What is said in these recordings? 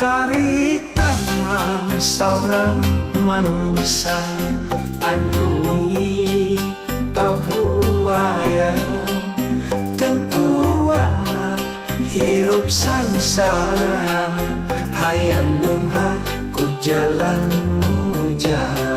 Karitan mah saurang manusia anu pabuaya tentuana hirup sangsara hayang beunghar ku jalan mujaha.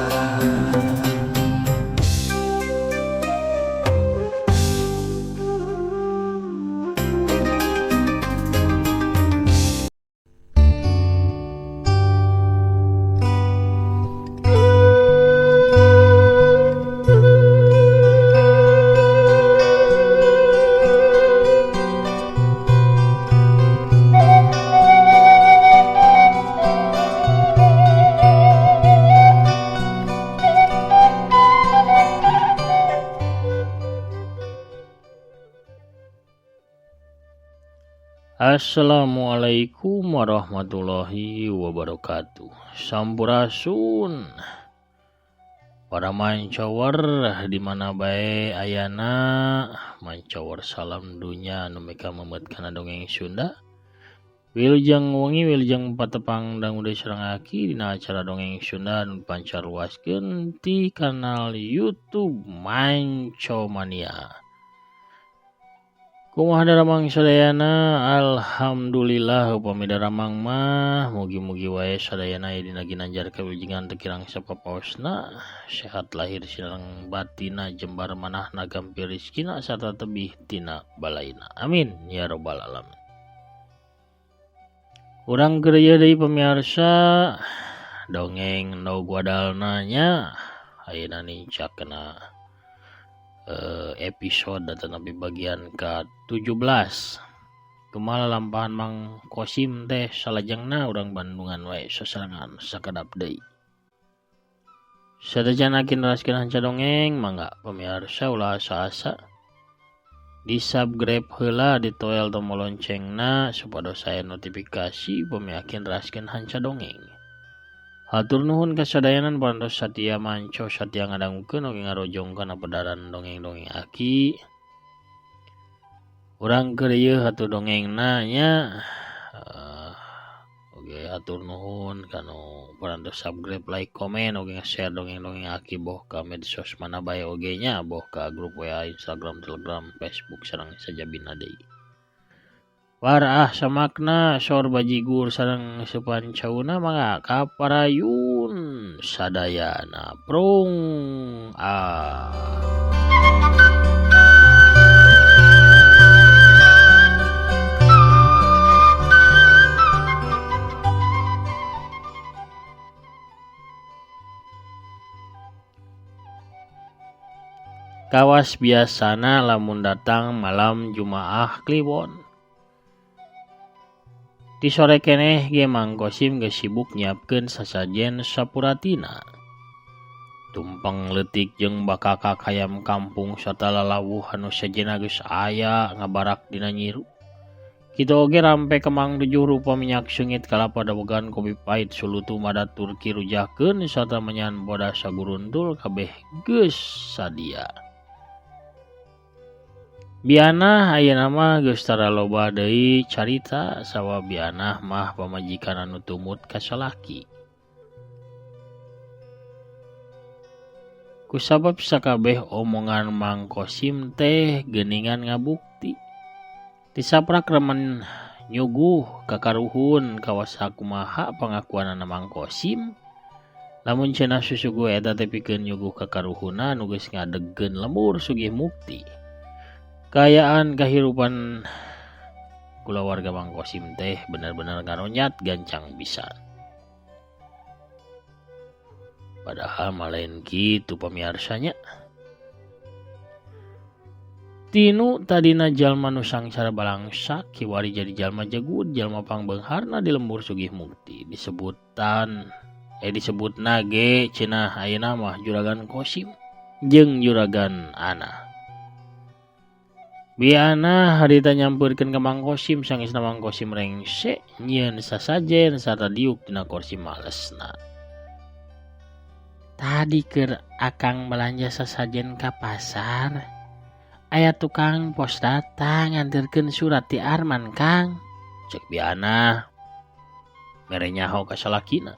Assalamualaikum warahmatullahi wabarakatuh. Sampurasun para mancawer di mana bae ayana mancawer, salam dunya anu mika memet kana dongeng Sunda. Wilujeng wengi, wilujeng patepang dangu deui sareng aki dina acara dongeng Sunda anu dipancarluaskeun ti kanal YouTube Manco Mania. Kumaha daramang sadayana? Alhamdulillah upami daramang mah, mugi-mugi wae sadayana aya dina ginanjar kawilujengan teu kirang sapapaosna, sehat lahir sareng batina, jembar manahna, gampil rezekina, sarta tebih tina balaina. Amin ya robbal alamin. Urang keur ieu deui pamiarsa, dongeng nu guadalna nya ayeuna nincak kana episode atau nabi bagian ke-17. Kumaha lalampahan Mang Kosim teh salajengna? Urang Bandungan wae sasarengan sakedap deui. Satacan aki neraskeun hanca dongeng, mangga pamiarsa ulah asa-asa di subscribe heula, ditoel tombol loncengna supados aya notifikasi upami aki neraskeun hanca dongeng. Hatur nuhun kasadayana parantos satia manco, satia ngadangukeun oge ngarojong kana pedaran dongeng-dongeng aki. Urang keur ieu atuh dongengna nya. Oge hatur nuhun kanu parantos subscribe, like, komen, oge share dongeng-dongeng aki boh ka medsos mana bae oge nya, boh ka grup WA, Instagram, Telegram, Facebook sareng sajabina deui. Waraah samakna sor bajigur sareng seupan cauna, mangga kaparayun sadayana prung ah. Kawas biasana lamun datang malam Jumaah Kliwon. Ti sore keneh ge Mang Kosim geus sibuk nyiapkeun sasajen sapuratina. Tumpeng leutik jeung bakakak hayam kampung sarta lalawuh anu sejenna geus aya ngabarak dina nyiru. Kitu oge rampe kemang tujuh rupa, minyak seungit, kalapa dawegan, kopi pahit, sulutu, madat Turki, rujakeun sarta menyan bodas saguruntul kabeh geus sadia. Bianah ayeuna mah geus tara loba deui carita sabab Bianah mah pamajikan anu tumut ka salaki. Kusabab sakabeh omongan Mang Kosim teh geuningan ngabukti. Tisaprak remen nyuguh kakaruhun kawas sakumaha pangakuanana Mang Kosim. Lamun cenah susuguh eta teh pikeun nyuguh kakaruhunna nu geus ngadegkeun lembur Sugih Mukti. Kaayaan kahirupan kulawarga Mang Kosim teh bener-bener ngaronyat gancang pisan. Padahal mah lain kitu pamiarsa nya. Tinu tadina jalma nu sangsara balangsak kiwari jadi jalma jegud, jalma pangbeungharna di lembur Sugih Mukti, disebutan disebutna ge cenah ayeuna mah Juragan Kosim jeung Juragan Ana. Bianah harita nyampeurkeun ka Mang Kosim, sangesna Mang Kosim rengse nyieun sasajen sarta diuk dina kursi malesna. Tadi keur akang belanja sasajen ka pasar, aya tukang pos datang nganterkeun surat ti Arman, Kang. Cek Bianah. Mere nyaho ka salakina.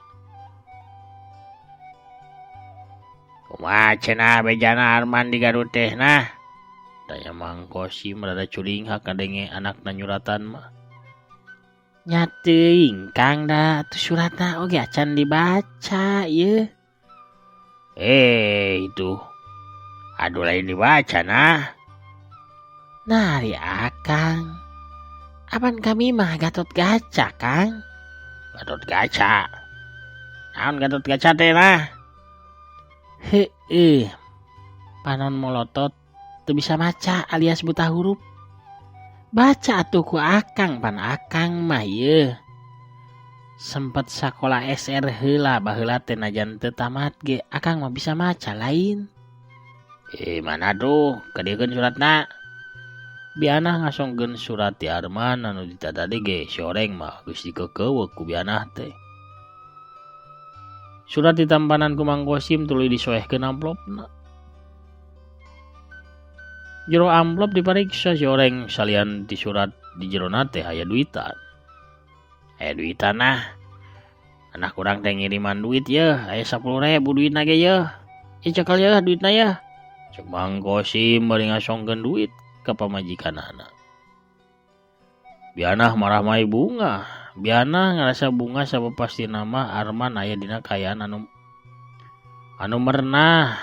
Kumaha cenah bejana Arman di Garut teh nah? Tanya Mang Kosim rada curinghak ngadenge anakna nyuratan mah. Nya teuing Kang da atuh suratna oge acan dibaca ieu. Itu. Aduh lain dibaca nah. Nah ari Akang. Apan kami mah Gatot Kaca Kang. Gatot Kaca. Naon Gatot Kaca teh nah? Heueuh. Panon molotot teu bisa maca alias buta huruf. Baca atuh ku Akang pan Akang mah ieu. Sempet sakola SR heula baheula teh najan teu tamat ge Akang mah bisa maca lain. Mana tuh kadieukeun suratna. Bianah ngasongkeun surat ti Arman anu ditatadi ge si oreng mah geus dikeukeuweuk ku Bianah teh. Surat ditampanan ku Mang Kosim tuluy disoehkeun amplopna. Jero amplop dipariksa si oreng salian ti surat di jerona teh aya duitan. Aya duitan nah. Anak urang teh ngiriman duit yeuh, aya 10.000 duitna ge yeuh. Ieu cekel yeuh duitna yeuh. Cek Mang Kosim bari ngasongkeun duit ka pamajikanana. Bianah marah mai bunga. Bianah ngarasa bunga sabab pastina mah Arman aya dina kaayaan anu merenah.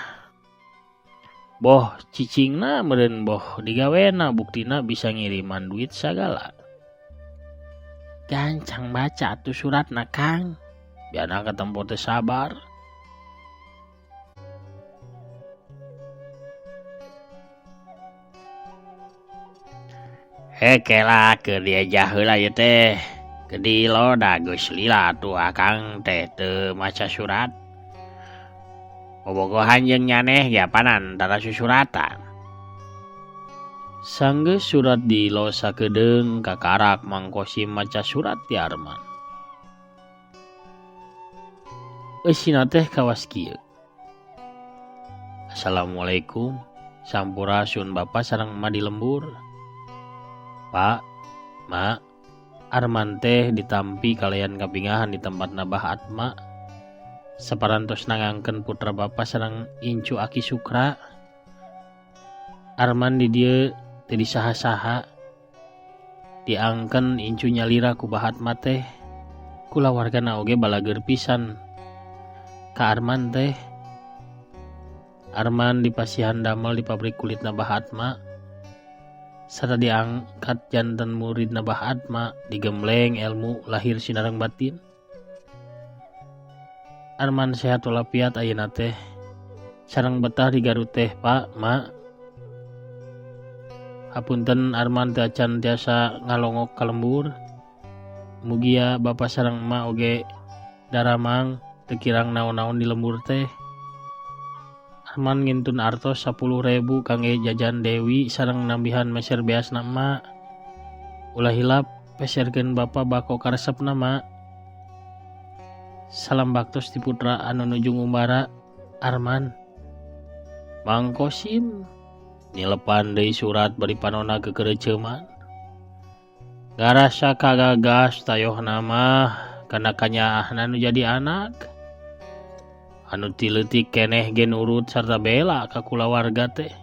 Boh cicingna meureun boh digawena buktina bisa ngiriman duit sagala. Gancang baca atuh suratna Kang. Bianah katempo teu sabar. Hekela keur diejah heula ieu teh. Kedilo da geus lila atuh Akang teh teu maca surat. Bobogohan jeung nyaneh ge apanan tara susuratan. Sanggeus surat dilo sakedeung kakarak Mang Kosim maca surat ti Arman. Eusina teh kawas kieu. Assalamualaikum, sampurasun Bapa sareng Emak di lembur. Pak, Mak, Arman teh ditampi kalayan kapingahan di tempat Nabah Atma. Saparantos nangangkeun putra bapa sareng incu Aki Sukra. Arman di dieu teu disaha-saha. Diangken incu nyalira ku Bah Atma teh. Kulawargana oge balageur pisan ka Arman teh. Arman dipasihan damel di pabrik kulit Nabah Atma. Sarta diangkat janten murid Nabah Atma, digembleng ilmu lahir sinareng batin. Arman sehat walafiat ayeuna teh. Sareng betah di Garut teh, Pak, Mak. Hapunten Arman teh acan tiasa ngalongok ka lembur. Mugia bapa sareng emak oge daramang teu kirang naon-naon di lembur teh. Arman ngintun artos 10.000 kangge jajan Dewi sareng nambihan meser beasna emak. Ulah hilap peserkeun bapa bako karesepna mak. Salam baktos ti putra anu nuju ngumbara Arman. Mang Kosim nilepan deui surat bari panona kekereuceuman. Ngarasa kagagas tayohna mah kana kanyaahna nu jadi anak. Anu ti leutik keneh ge nurut sarta bela ka kulawarga teh.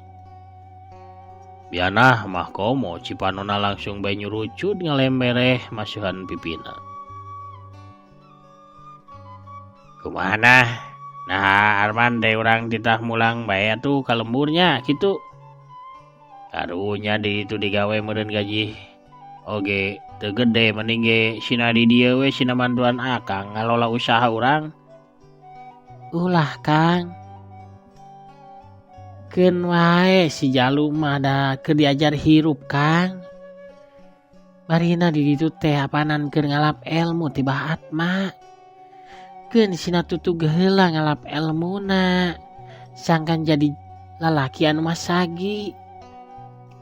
Bianah mah komo cipanona langsung bae nyurucut ngalembereh masuhan pipina. Kumaha nah? Nah Arman teh urang titah mulang bae atuh ka lemburnya kitu. Karunya di itu digawe meureun gaji oge teu gede mending ge sina di dieu we sina mantuan akang ngalola usaha urang. Ulah Kang. Keun wae si Jalu mah da keur diajar hirup Kang. Barina di ditu teh apanan keur ngalap ilmu ti Bah Atma. Keun sina tutug heula ngalap elmuna. Sangkan jadi lalaki anu masagi.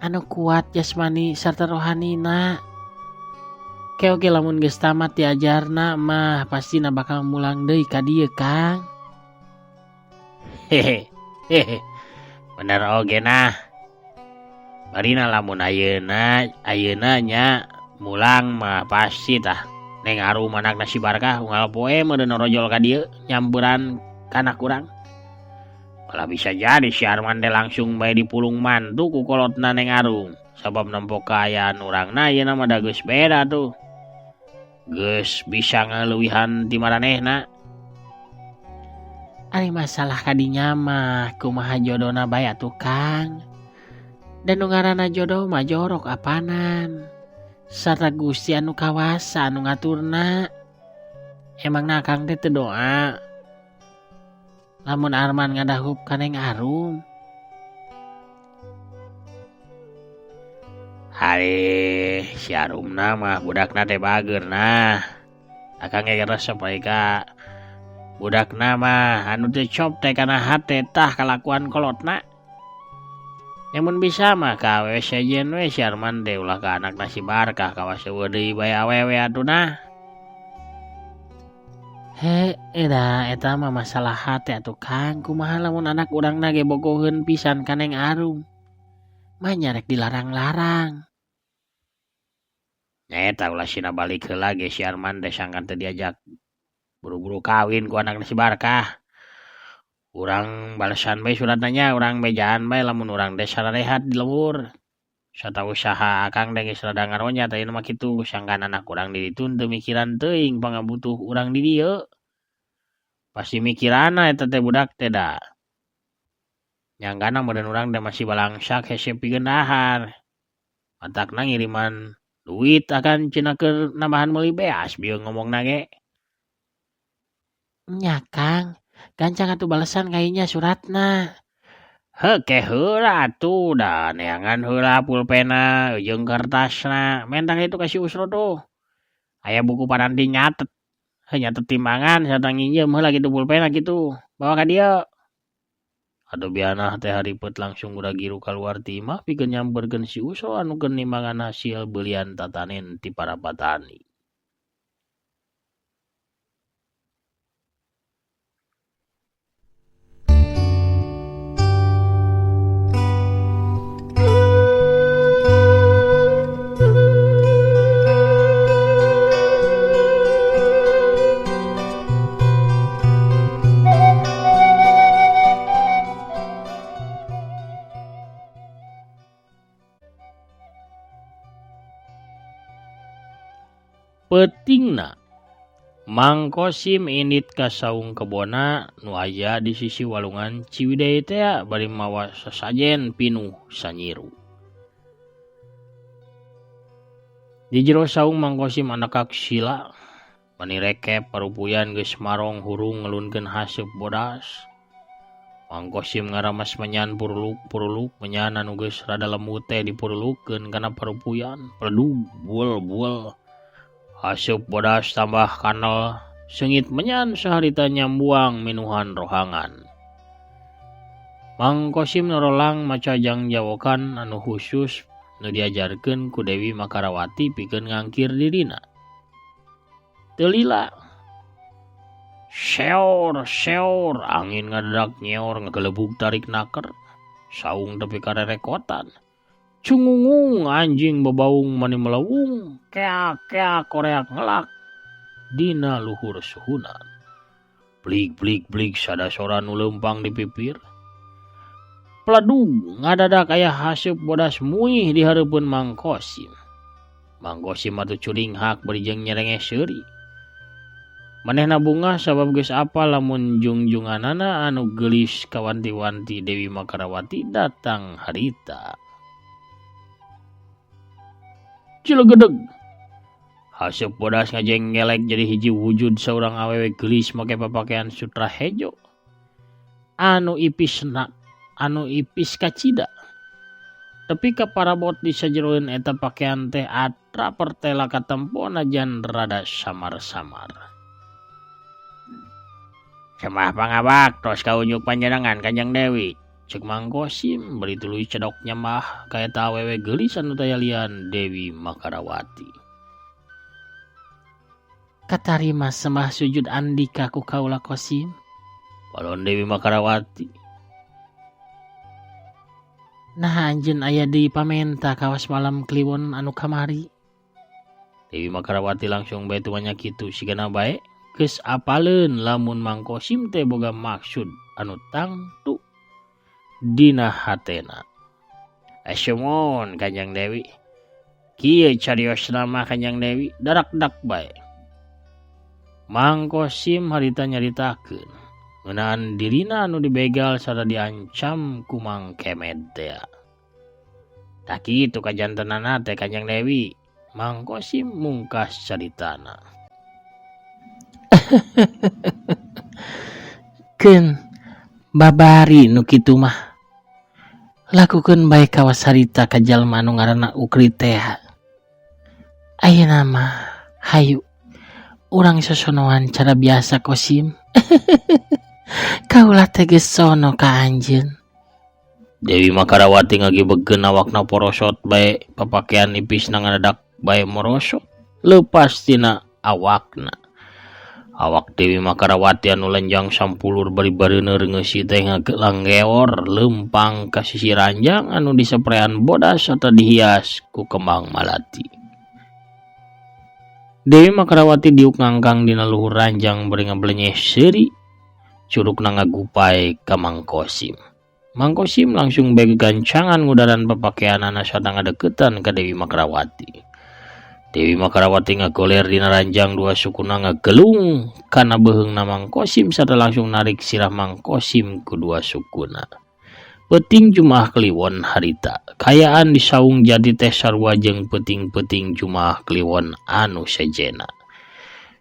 Anu kuat jasmani sarta rohanina. Ke oge lamun geus tamat diajarna mah pastina bakal mulang deui ka dieu Kang. Hehe. Hehe. Bener oge nah. Barina lamun ayeuna nya mulang mah pasti tah. Neng Arum anakna si Barkah unggal poe meureun norojol ka dieu nyamperan ka anak urang. Malah bisa jadi si Arman teh langsung bae dipulung mantu ku kolotna Neng Arum. Sabab nempo kaayaan urangna ayeuna mah da geus beda tuh. Geus bisa ngaleuwihan ti maranehna. Ari masalah kadinya mah kumaha jodona bae atuh Kang. Dan nu ngaranna jodoh mah jorok apanan. Sarta Gusti anu kawasa anu ngaturna. Emangna Akang teh teu doa lamun Arman ngadahup ka Neng Arum. Harih si Arumna mah budakna teh bager nah. Akang ge resep we ka budakna mah anu teu cop teh kana hate tah kalakuan kolotna. Nya mun bisa mah ka awewe sejen we si Arman teh ulah ka anakna si Barkah kawas eueuh deui bae awewe atuh nah. Heueuh da eta mah masalah hate atuh Kang, kumaha lamun anak urangna ge bogoheun pisan ka Neng Arum. Manya rek dilarang-larang. Nya eta ulah sina balik heula ge si Arman teh sangkan teu diajak buru-buru kawin ku anakna si Barkah. Urang balesan bae suratna nya, urang bejaan bae lamun urang teh sararehat di lembur. Satausaha akang teh geus rada ngaronjat ayeuna mah kitu sangkan anak urang di ditu teu mikiran teuing pangabutuh urang di dieu. Pasti mikiranna eta teh budak teh da. Nyangkana meureun urang teh masih balangsak hese pikeun dahar. Matakna ngiriman duit akan cenah keur nambahan meuli beas bieu ngomongna ge. Nya Kang, gancang atuh balesan ka inya suratna. Heuh ke heula atuh da neangan heula pulpena jeung kertasna. Mentang itu ka si Usro tuh. Aya buku paranti nyatet. Heuh nyatet timbangan sarta nginjem heula kitu pulpena kitu. Bawa ka dieu. Atuh bianah teh haripet langsung gura-giru kaluar ti imah pikeun nyamperkeun si Usro anu keur nimbangan hasil beulian tatanen ti para patani. Peutingna Mang Kosim indit ka saung kebonna nu aya di sisi walungan Ciwidey tea bari mawa sasajen pinuh sanyiru. Di jero saung Mang Kosim andakak sila mani rekep parupuyan geus marong hurung ngelunkeun haseup bodas. Mang Kosim ngaramas menyan puruluk-puruluk menyan anu geus rada lembut teh dipurulukeun kana parupuyan pledug buel-buel. Haseup bodas tambah kanel, seungit menyan saharita nyambuang minuhan rohangan. Mang Kosim norolang maca jangjawokan anu khusus nu diajarkeun ku Dewi Makarawati pikeun ngangkir dirina. Teu lila. Seor seor angin ngadadak nyeor ngagelebug tarik naker. Saung tepi ka rerekotan. Cungungung anjing babaung mani melewung keak keak koreak ngelak dina luhur suhunan. Blig blig blig sada sora nu leumpang di pipir. Pledug ngadadak aya haseup bodas muih di hareupeun Mang Kosim. Mang Kosim atuh curinghak bari jeung nyerengeh seuri. Manehna bungah sabab geus apal lamun jungjunganana anu geulis kawanti-wanti Dewi Makarawati datang harita. Cilegedeg. Haseup bodas ngajenggelek jadi hiji wujud saurang awewe geulis make papakaian sutra hejo. Anu ipis na, anu ipis kacida. Tepi ka parabot di sajeroeun eta pakaian teh atra pertela katempona jan rada samar-samar. Sembah pangabaktos ka unjuk panjenengan Kanjeng Dewi. Cek Mang Kosim bari tuluy cedok nyembah ka eta awewe geulis anu taya lian Dewi Makarawati. Katarima sembah sujud andika ku kaula Kosim. Balon Dewi Makarawati. Nah anjeun aya deui pamenta kawas malam kliwon anu kamari. Dewi Makarawati langsung bae tumanya kitu sigana bae geus apaleun lamun Mang Kosim teh boga maksud anu tangtu dina hatena. Asymun Kanjeng Dewi. Kieu cariosna mah Kanjeng Dewi darak-dak bae. Mang Kosim harita nyaritakeun ngeunaan dirina anu dibegal sarta diancam ku Mang Kemed teh. Tah kitu kajantenana teh Kanjeng Dewi. Mang Kosim mungkas caritana. Keun babari nu kitu mah. Lakukeun bae kawas harita ka jalma anu ngaranna Ukri teh. Ayeuna mah hayu urang sosonoan cara biasa Kosim. Kaulah teh geus sono ka anjeun. Dewi Makarawati ngagibegkeun awakna porosot bae papakean ipisna ngadadak bae morosot leupas tina awakna. Awak Dewi Makarawati anu lenjang sampulur bari bareuneur ngeusi teh ngagelanggeor leumpang ka sisi ranjang anu diseprean bodas sarta dihias ku kembang malati. Dewi Makarawati diuk ngangkang dina luhur ranjang bari ngablenyeh seuri, curugna ngagupai ka Mang Kosim. Mang Kosim langsung bae gagancangan ngudaran papakeanana sarta ngadeukeutan ka Dewi Makarawati. Dewi Makarawati ngagoler dina ranjang dua sukuna ngagelung kana beuheungna Mang Kosim sarta langsung narik sirah Mang Kosim ku dua sukuna. Peuting Jumaah Kliwon harita kayaan di saung jati teh sarua jeung peuting-peuting Jumaah Kliwon anu sejena.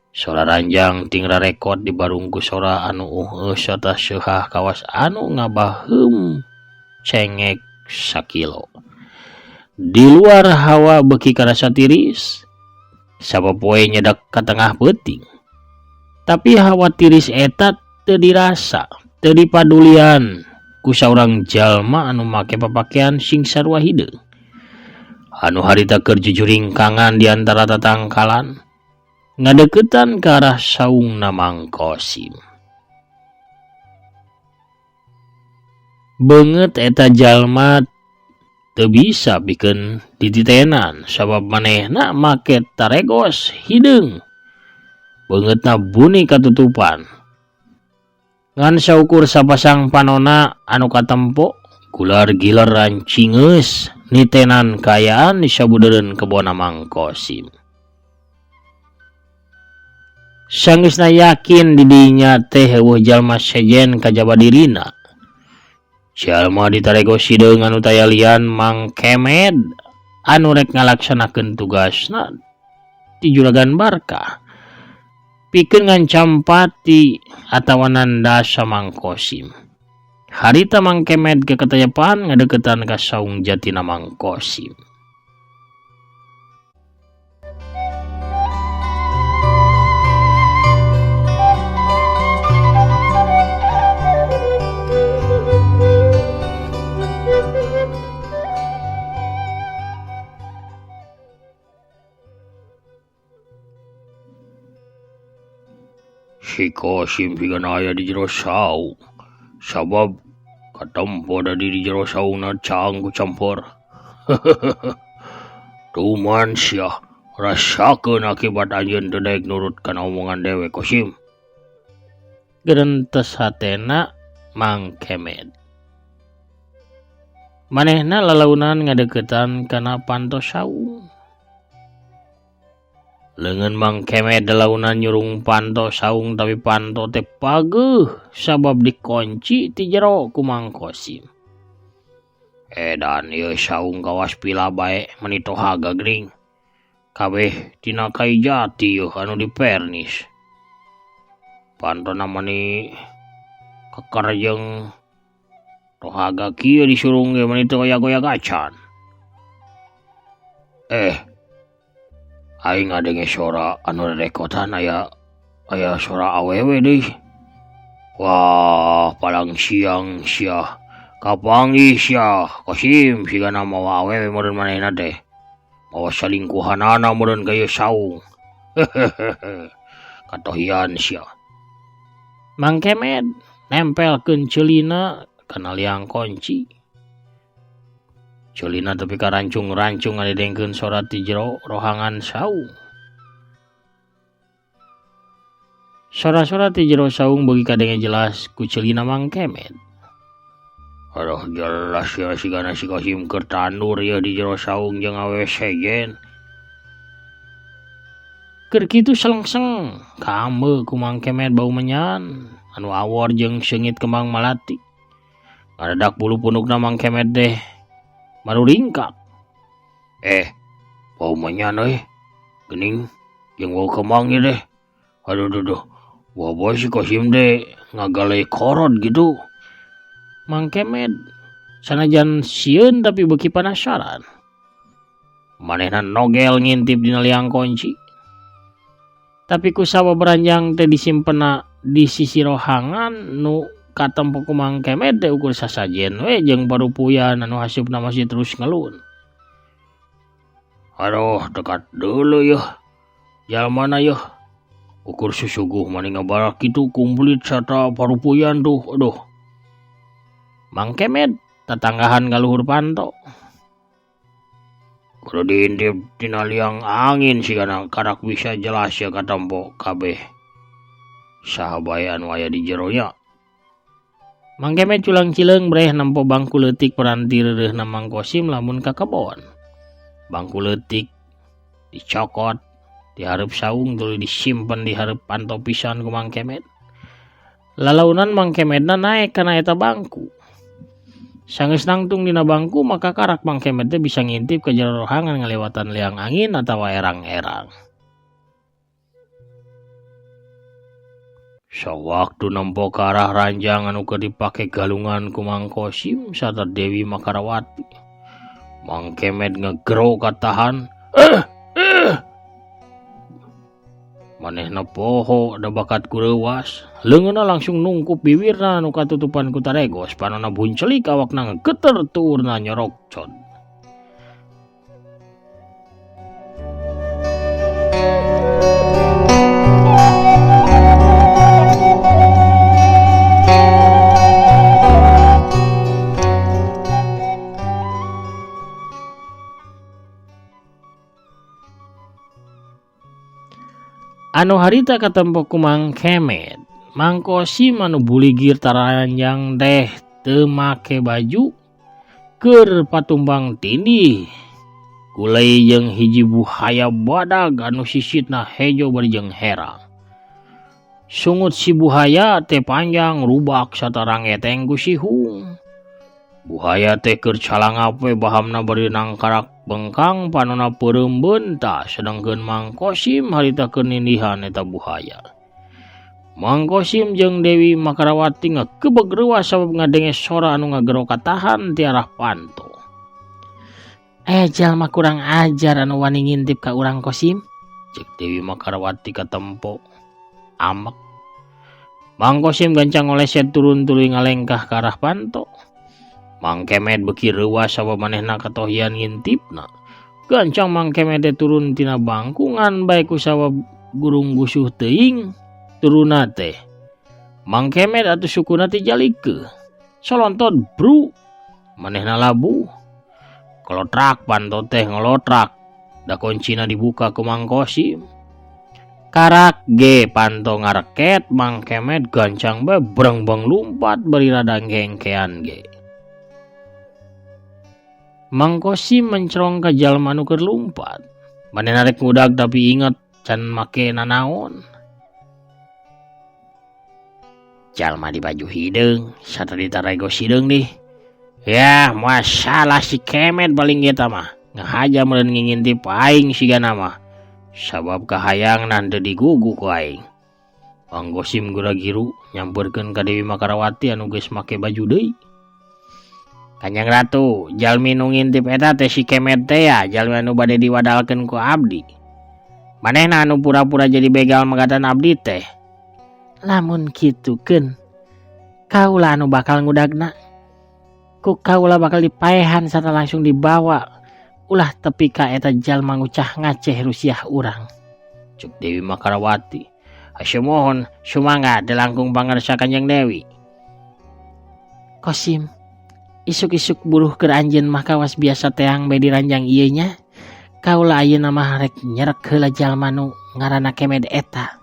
Sora ranjang ting rarekot dibarung ku sora anu uheuh sarta seuhah kawas anu ngabaheum cengek sakilo. Di luar hawa beuki karasa tiris, sapopoe nyedak ka tengah peuting. Tapi hawa tiris eta teu dirasa, teu dipadulian ku saurang jalma anu make papakean sing sarua hideung. Anu harita keur jujuringkangan di antara tatangkalan, ngadeuketan ka arah saungna Mang Kosim. Beungeut eta jalma teu bisa pikeun dititenan sabab manehna make taregos hideung. Beungeutna buni katutupan. Ngan saukur sapasang panona anu katempo gular-gilar rancingeus nitenan kaayaan di sabudeureun kebona Mang Kosim. Sanggeusna yakin di dinya teh eueuh jalma sejen kajaba dirina. Jalma ditaregos hideung anu taya lian Mang Kemed anu rek ngalaksanakeun tugasna ti Juragan Barkah pikeun ngancam pati atawa nandasa Mang Kosim. Harita Mang Kemed keketayapan ngadeuketan ka saung jatina Mang Kosim. Si Kosim pigana aya di jero saung, sabab katempo da di jero saungna caang ku campur. Tuman sia rasakeun akibat anjeun teu daek nurut kana omongan dewe Kosim. Gerentes hatena Mang Kemed. Manehna lalaunan ngadeuketan kana panto saung. Leungeun Mang Kemed lalaunan nyurung panto saung tapi panto teh pageuh sabab dikunci ti jero ku Mang Kosim. Edan ieu saung kawas pila bae meuni tohaga geuning. Kabeh tina kai jati yeuh anu dipernis. Pantona meuni keker jeung tohaga kieu disurung ge meuni teu goyag-goyag acan. Aing ngadenge sora anu rerekotan aya sora awewe deui. Wah, palang siang sia. Kapanggih sia, Kosim sigana mawa awewe meureun manehna teh. Mawa salingkuhanana meureun ka ieu saung. Katohian sia. Mang Kemed nempelkeun ceulina kana liang kunci. Ceulina tepi ka rancung-rancung ngadedengkeun sora ti jero rohangan saung. Sora-sora ti jero saung beuki kadenge jelas ku ceulina Mang Kemet. Aduh jelas ya sigana si Kosim keur tandur ya di jero saung jeung awewe sejen. Keur kitu selengseng kaambe ku Mang Kemet bau menyan anu awor jeung seungit kembang malati. Ngadadak bulu pundukna Mang Kemet teh maruringkak. Bau menyan euy. Geuning jeung bau kembang ieu teh. Aduh duh duh. Wah boy si Kosim teh ngagale korod gitu. Mang Kemet sanajan sieun tapi beuki panasaran. Manehna nogel ngintip dina liang kunci. Tapi ku sabab ranjang teh disimpenna di sisi rohangan nu katempo ku Mang Kemet teh ukur sasajen we jeung parupuyan anu hasupna masih terus ngelun. Aduh dekat dulu yeuh. Jalmana yeuh. Ukur susuguh mani ngabarak kitu kumplit sarta parupuyan tuh. Aduh. Mang Kemet tatanggahan ka luhur panto. Kudu diintip tina liang angin sigana karak bisa jelas ya katempo kabeh. Saha bae anu aya di jero nya. Mang Kemet culang cileung breh nempo bangku leutik peranti reureuhna Mang Kosim lamun ka kebon. Bangku leutik dicokot di hareup saung tuluy disimpen di hareup panto pisan ku Mang Kemet. Lalaunan Mang Kemetna naek kana eta bangku. Sanggeus nangtung dina bangku maka karak Mang Kemet teh bisa ngintip ka jero rohangan ngalewatan liang angin atawa erang-erang. Sawaktu nempo ka arah ranjang anu keur dipake galungan ku Mang Kosim sarta Dewi Makarawati. Mang Kemet ngegero katahan. Manehna poho da bakat ku reuwas. Leungeunna langsung nungkup bibirna anu katutupan ku taregos, panonna buncelik awakna ngegeter tuurna nyorokcod. Anu harita katempo ku Mang Kemet, Mang Kosim anu buligir taranjang teh teu make baju keur patumbang tindih. Kulei jeung hiji buhaya badag anu sisitna hejo bari jeung herang. Sungut si buhaya teh panjang rubak satarang eteng ku sihung. Buhaya teh keur calangap we bahamna bari nangkarak bengkang panona peureum beunta sedangkeun Mang Kosim harita keur nindihan eta buhaya. Mang Kosim jeung Dewi Makarawati ngagebeg reuas sabab ngadenge sora anu ngagero katahan ti arah panto. Jalma kurang ajar anu wani ngintip ka urang Kosim, cek Dewi Makarawati katempo amek. Mang Kosim gancang ngoleset turun tuluy ngalengkah ka arah panto. Mang Kemet beuki reuas sabab manehna katohian ngintipna. Gancang Mang Kemet teh turun tina bangku ngan bae ku sabab gurung gusuh teuing turunna teh. Mang Kemet atuh sukuna teh jalikeuh. Solontot bru manehna labuh. Kolotrak panto teh ngolotrak da kuncina dibuka ku Mang Kosim. Karak ge panto ngareket Mang Kemet gancang bae brengbeng lumpat bari rada ngengkean ge. Mang Kosim mencerong ka jalma nu keur lumpat. Manehna rek ngudag tapi inget can make nanaon. Jalma di baju hideung, satadi tarego hideung dih. Ya, masalah si Kemet paling eta mah. Ngahaja meureun ngingintip aing sigana mah. Sabab kahayang teu digugu ku aing. Mang Kosim gura-giru nyamperkeun ka Dewi Makarawati anu geus make baju deui. Kanjeng Ratu, jalmi nu ngintip eta teh si Kemet teh ya, jalmi anu bade diwadalkeun ku abdi. Manehna anu pura-pura jadi begal megatan abdi teh. Lamun kitukeun, kaula anu bakal ngudagna. Ku kaula bakal dipaehan sarta langsung dibawa. Ulah tepi ka eta jalma ngucah ngaceh rusiah urang. Cek Dewi Makarawati. Sumuhun, sumangga teu langkung pangarsa Kanjeng Dewi. Kosim, isuk-isuk buruh keur anjeun mah kawas biasa teang bae di ranjang ieu nya. Kaula ayeuna mah rek nyerek heula jalma nu ngaranna Kemet eta.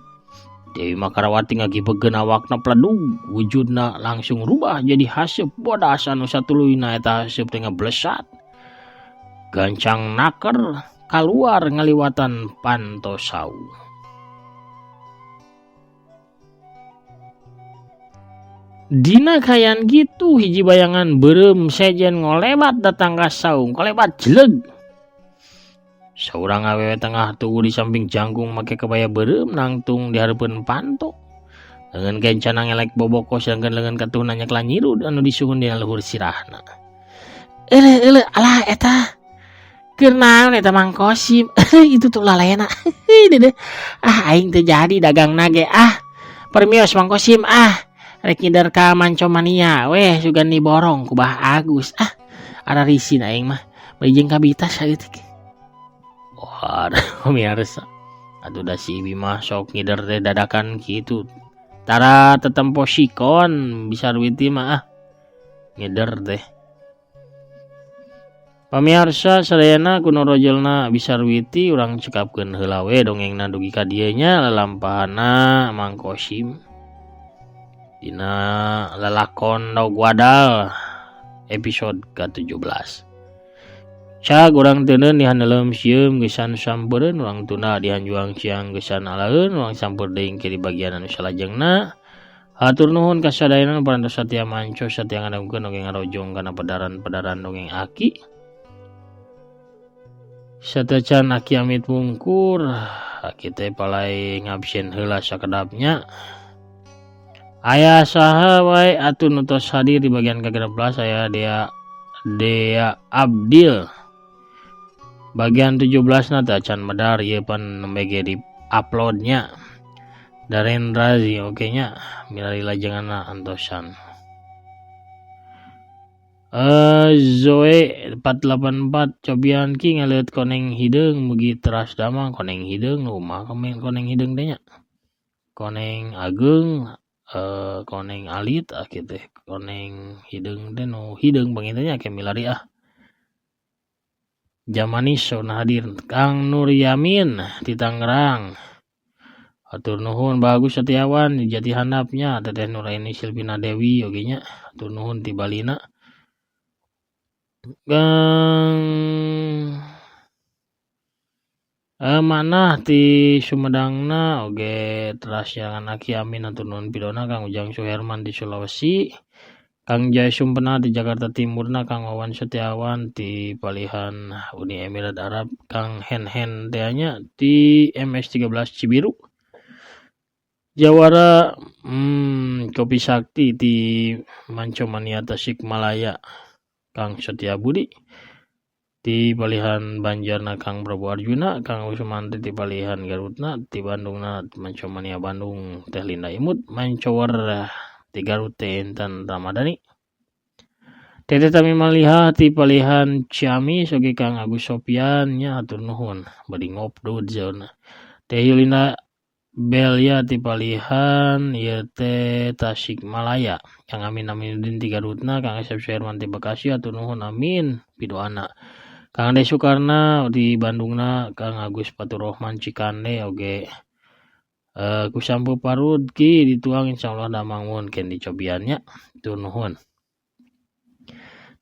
Dewi Makarawati ngagibegeun awakna pledug, wujudna langsung rubah jadi haseup bodas anu satuluyna eta haseup teh ngablesat. Gancang naker kaluar ngaliwatan panto saung. Dina kaayaan kitu hiji bayangan beureum sejen ngolebat datang ka saung, kolebat jeleg. Saurang awewe tengah tugu di samping jangkung make kebaya beureum nangtung di hareupeun panto. Leungeun kencana ngelek boboko sedangkan leungeun katuhna nyekla nyirud anu disuhun dina luhur sirahna. Euleuh euleuh alah eta. Keur naon eta Mang Kosim? Itu tuh lalena. Dedeh. Ah aing teu jadi dagangna ge ah. Permios Mang Kosim ah. Rek ngider ka Mancomania weh sugan diborong ku Bah Agus ah. Ararisin aing mah. Bari jeung kabita saeutik. Waduh pemirsa. Atuh da si Ibi mah sok ngider teh dadakan kitu. Tara tetempo sikon bisa duit mah ah. Ngider teh. Pamiarsa sadayana kuno rojelna bisa ruwiti urang cekapkeun heula we dongengna dugi ka dieu nya lalampahana Mang Kosim. Dina lalakon Dog Wadal episode ke-17. Cag urang teuneun dihaneuleum sieum geusan sampeureun urang tunda dihanjuang siang geusan alaeun urang sampeur deui engke di bagian anu salajengna. Hatur nuhun ka sadayana nu parantos satia manco satia ngadongkeun oge ngarojong kana pedaran-pedaran dongeng Aki. Satacan Aki amit mungkur, Aki teh palai ngabsen heula sakedapnya. Aya saha wae atuh nu tos hadir di bagian ke-16 aya Dea Abdil. Bagian 17 na teh acan medar ieu pan nembe ge di uploadnya. Darendra sih oke nya milari lajenganna antosan. Zoe 484 cobian ki ngaliut koneng hideung mugi teras damang koneng hideung kumaha koneng hideung teh nya. Koneng ageung, koneng alit ah kitu teh. Koneng hideung teh nu hideung panginten nya ke milari ah. Jamanis sauna hadir Kang Nur Yamin di Tangerang. Hatur nuhun Bagus Setiawan di Jati Handapnya Teteh Nuraini Silvina Dewi oge nya. Hatur nuhun ti Balina. Kang manah ti Sumedangna oge teras jangan Aki Amin hatur nuhun pidona Kang Ujang Suherman di Sulawesi. Kang Jaya Sumpena di Jakarta Timurna, Kang Wawan Setiawan di Palihan Uni Emirat Arab, Kang Hen Hen teh nya di MS13 Cibiru. Jawara Kopi Sakti di Mancomania Tasikmalaya, Kang Setia Budi di Palihan Banjarna, Kang Prabu Arjuna, Kang Usmanti di Palihan Garutna, di Bandungna Mancomania Bandung, Teh Linda Imut, Mancower di Garut teh Intan Ramadhani. Teteh Tami Maliha di Palihan Ciamis oge Kang Agus Sopian nya hatur nuhun bari ngopdud zauna. Teh Yulina Belia di Palihan ieu teh Tasikmalaya. Kang Amin Aminuddin di Garutna, Kang Asep Suherman di Bekasi hatur nuhun amin pidoana. Kang Ade Sukarna di Bandungna, Kang Agus Faturrohman Cikande oge ku sampu parud ki dituang insyaallah damangun ken dicobiannya hatur nuhun.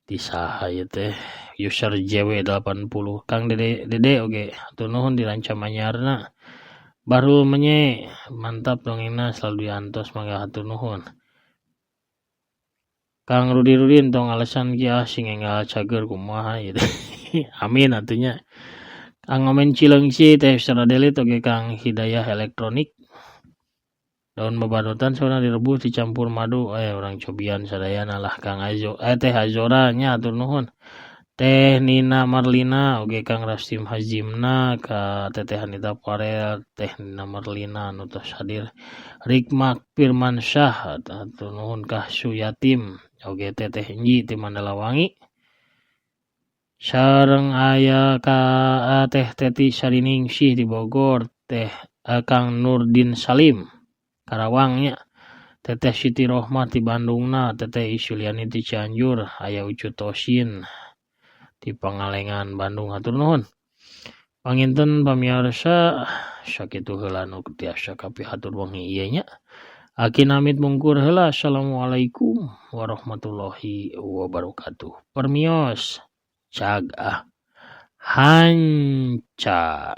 Di saha ieu teh user JW80 Kang Dede Dede oge hatur nuhun di Rancamanyarna. Baru menye mantap dongengna selalu diantos mangga hatur nuhun. Kang Rudi Rudin tong alasan ki ah sing enggal cager kumaha ieu teh. Amin atunya. Kang Omen Cileungsi teh Saradelit oge Kang Hidayah Elektronik. Daun babadotan sauna direbus dicampur madu urang cobian sadayana lah Kang Azo teh Azora nya hatur nuhun. Teh Nina Marlina oge Kang Rastim Hazimna ka Teteh Anita Farel Teh Nina Marlina anu tos hadir. Rikmak Firmansyah hatur nuhun ka Suyatim oge Teteh Enji ti Mandalawangi. Sareng aya ka Teh Teti Sariningsih di Bogor, Teh Kang Nurdin Salim Karawangnya, Teteh Siti Rohmah di Bandungna, Teteh Isuliani di Cianjur, aya Ucu Tosin di Pangalengan Bandung hatur nuhun. Panginten pamiarsa, sakitu heula nu tiasa kapihatur wengi ieu nya. Aki namit mungkur heula. Assalamualaikum warahmatullahi wabarakatuh. Permios, cag ah. Hanca.